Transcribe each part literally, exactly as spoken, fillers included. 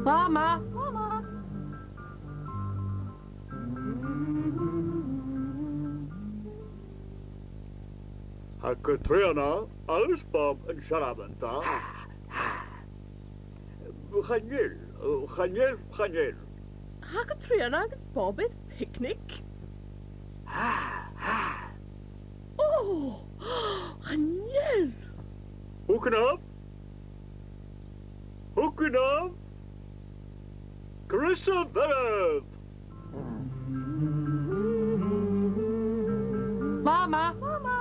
Mama! Mama! Tha Catrìona agus Bob an seo a-mach. Chan eil, chan eil, chan eil. Tha Catrìona agus Bob air picnic. Ò, chan eil. Thugainn. Thugainn. Greasaibh oirbh. Mama! Mama!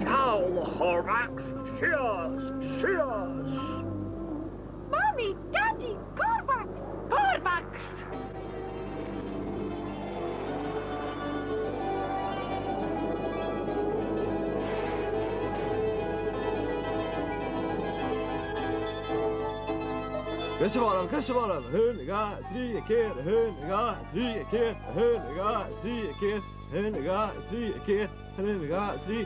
Seall, a Chormaic, sìos, sìos! Mamaidh, Dadaidh, Cormaic! Cormaic! Greasaibh oirbh, greasaibh oirbh. A h-aon, a dhà, a trì, a ceithir, a h-aon, a dhà, a trì, a ceithir, a h-aon, a dhà, a trì, a ceithir, a h-aon, a dhà, a trì, a ceithir, a h-aon, a dhà, a trì.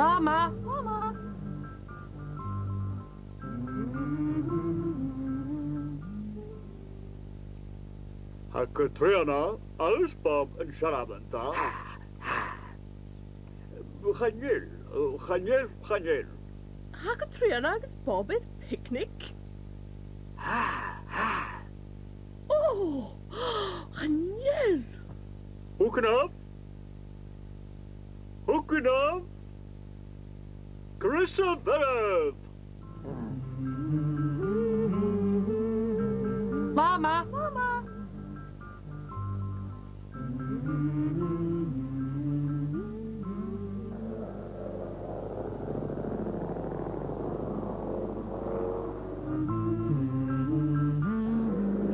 Mama! Mama! Tha Catrìona agus Bob an seo a-mach. Chan eil, chan eil, chan eil. Tha Catrìona agus Bob air picnic. Ò, chan eil. Thugainn. Thugainn. Greasaibh oirbh. Mama! Mama!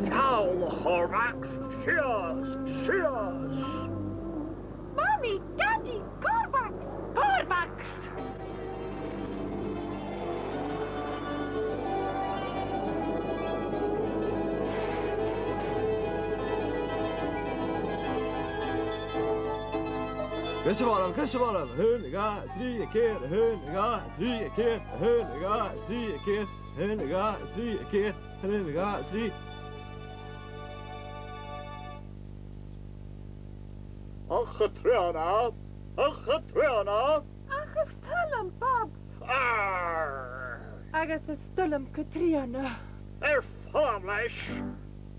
Seall, a Chormaic, sìos, sìos! Mamaidh, Dadaidh, Cormaic! Cormaic! Greasaibh oirbh, greasaibh oirbh. A h-aon, a dhà, a trì, a ceithir, a h-aon, a dhà, a trì, a ceithir, a h-aon, a dhà, a trì, a ceithir, a h-aon, a dhà, a trì, a ceithir, a h-aon, a dhà, a trì. A Chatrìona, a Chatrìona. Ach is toil leam Bob. Arr! Agus is toil leam Catrìona. Air falbh leis.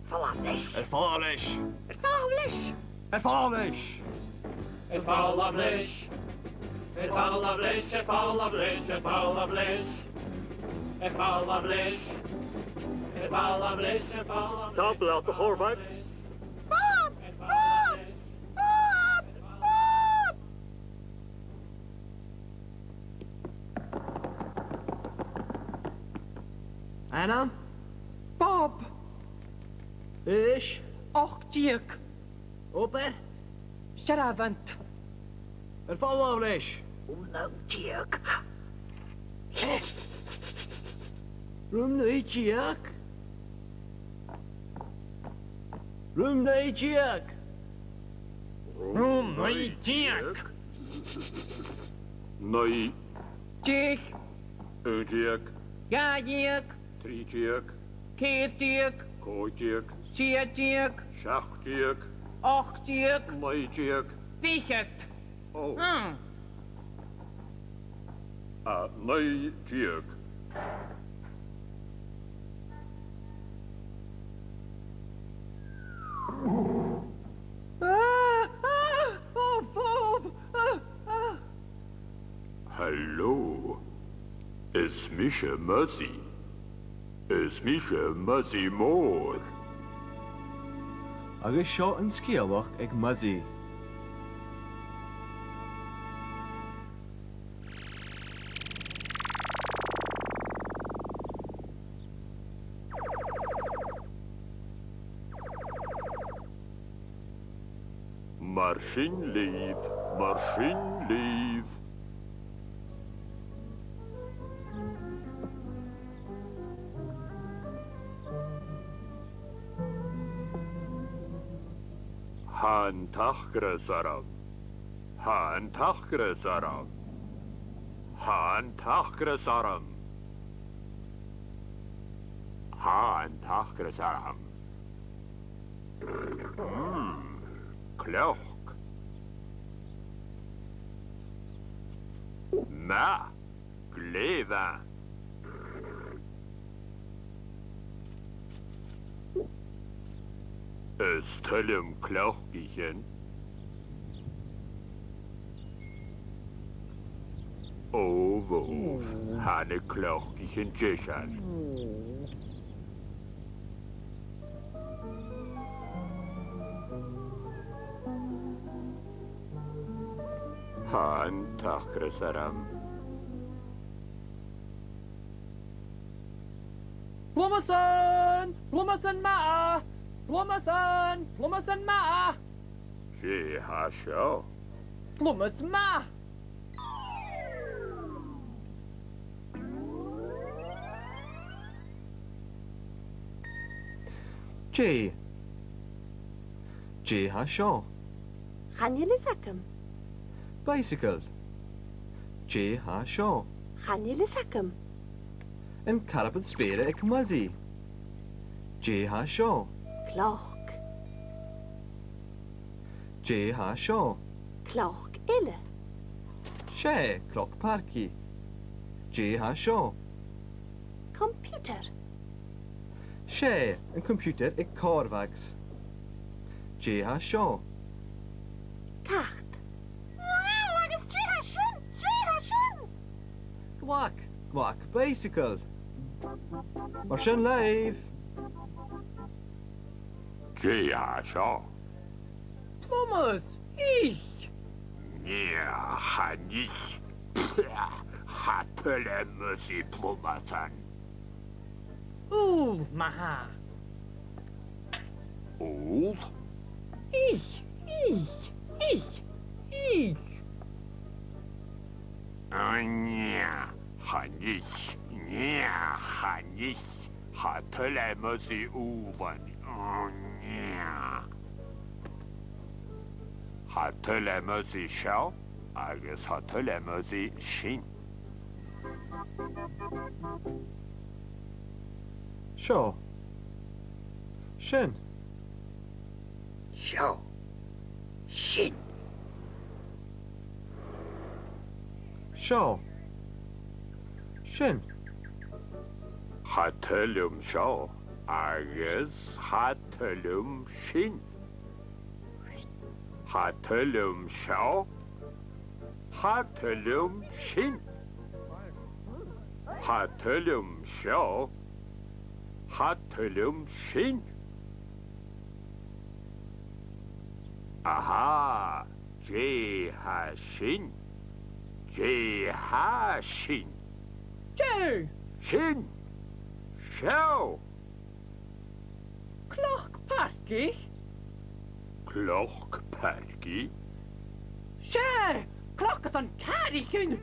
Falbh leis. Air falbh leis. Air falbh leis. Air falbh leis. Air falbh leis. Air falbh leis, air falbh leis, air falbh leis. Air falbh leis. Air falbh leis, air falbh leis. Tapadh leat, a Chormaic. Bob! Bob! Bob! Bob! Anna? Bob! Aois? Ochd deug. Obair? Searbhant. Air falbh leis. Rùm naoi deug. Rùm naoi deug. Rùm naoi deug. Rùm naoi deug. Naoi. Deich. Aon deug. Dhà dheug. Trì deug. Ceithir deug. Còig deug. Sia deug. Seachd deug. Ochd deug. Naoi deug. Fichead. Ò. Hmm. A, naoi deug. Ah, ah, oh, oh, ah, ah. Hello. Is mise Muzzy. Is mise Muzzy Mòr. Agus seo an sgeulachd aig Muzzy. Mar sin leibh, mar sin leibh. Tha an t-acras orm. Tha an t-acras orm. Tha an t-acras orm. Tha an t-acras orm. Mm, cloc. Math, glè mhath. Is toil leam cleachdaidhean. Ò, bhobh, tha na cleachdaidhean deiseil. Tha an t-acras orm. Plumasan! Plumasan math! Plumasan! Plumasan math! Dè tha seo? Plumas math! Dè? Dè tha seo? Chan eil fhios agam. Bicycle. Dè tha seo? Chan eil fhios agam. An carbad spèire aig Muzzy. Dè tha seo? Cloc. Dè tha seo? Cloc eile. 'S e, cloc pàirce. Dè tha seo? Computer. 'S e, an computer aig Corvax. Dè tha seo? Cat. Wow, agus dè tha sin? Dè tha sin? Glac, glac bicycle. Mar sin leibh. Dè tha seo? Plumas, ith. Nì, chan ith. Cha toil leam Muzzy plumasan. Ubhal, ma-thà. Ubhal? Ith, ith, ith, ith. Ò, nì, chan ith, nì, chan ith. Cha toil leam Muzzy ubhal. Ò, nì. Cha toil leam Muzzy seo, agus cha toil leam Muzzy sin. Seo. Sin. Seo. Sin. Seo. Sin. Cha toil leam seo, agus cha toil leam sin. Cha toil leam seo. Cha toil leam sin. Cha toil leam seo. Cha toil leam sin. Aha! Dè tha sin? Dè tha sin? Dè? Sin! Seo! Cloc pàirce? Cloc pàirce? 'S e! cleachd airson càraichean.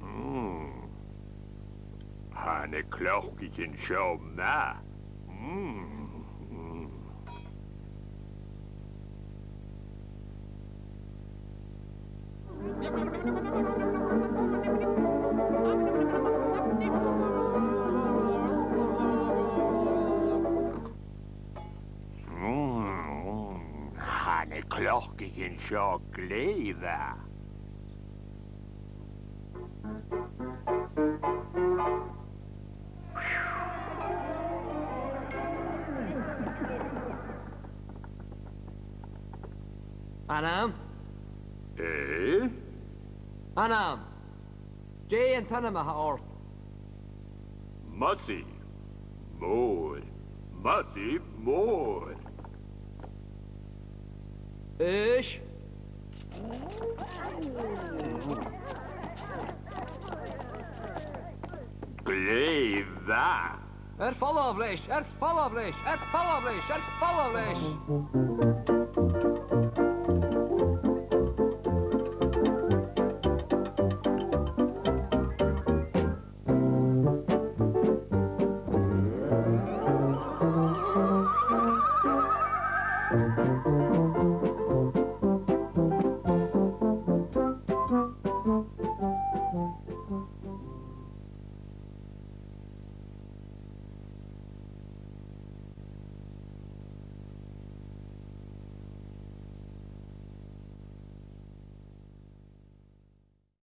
Mm. Tha na cleachdaidhean seo math. Mm. Mm, tha na cleachdaidhean seo glè mhath. Anam? Eh? Anam! Dè an t-ainm a th' ort? Muzzy Mòr. Muzzy Mòr. Aois? Glè mhath. Air falbh leis, air falbh leis, air falbh leis, air falbh leis!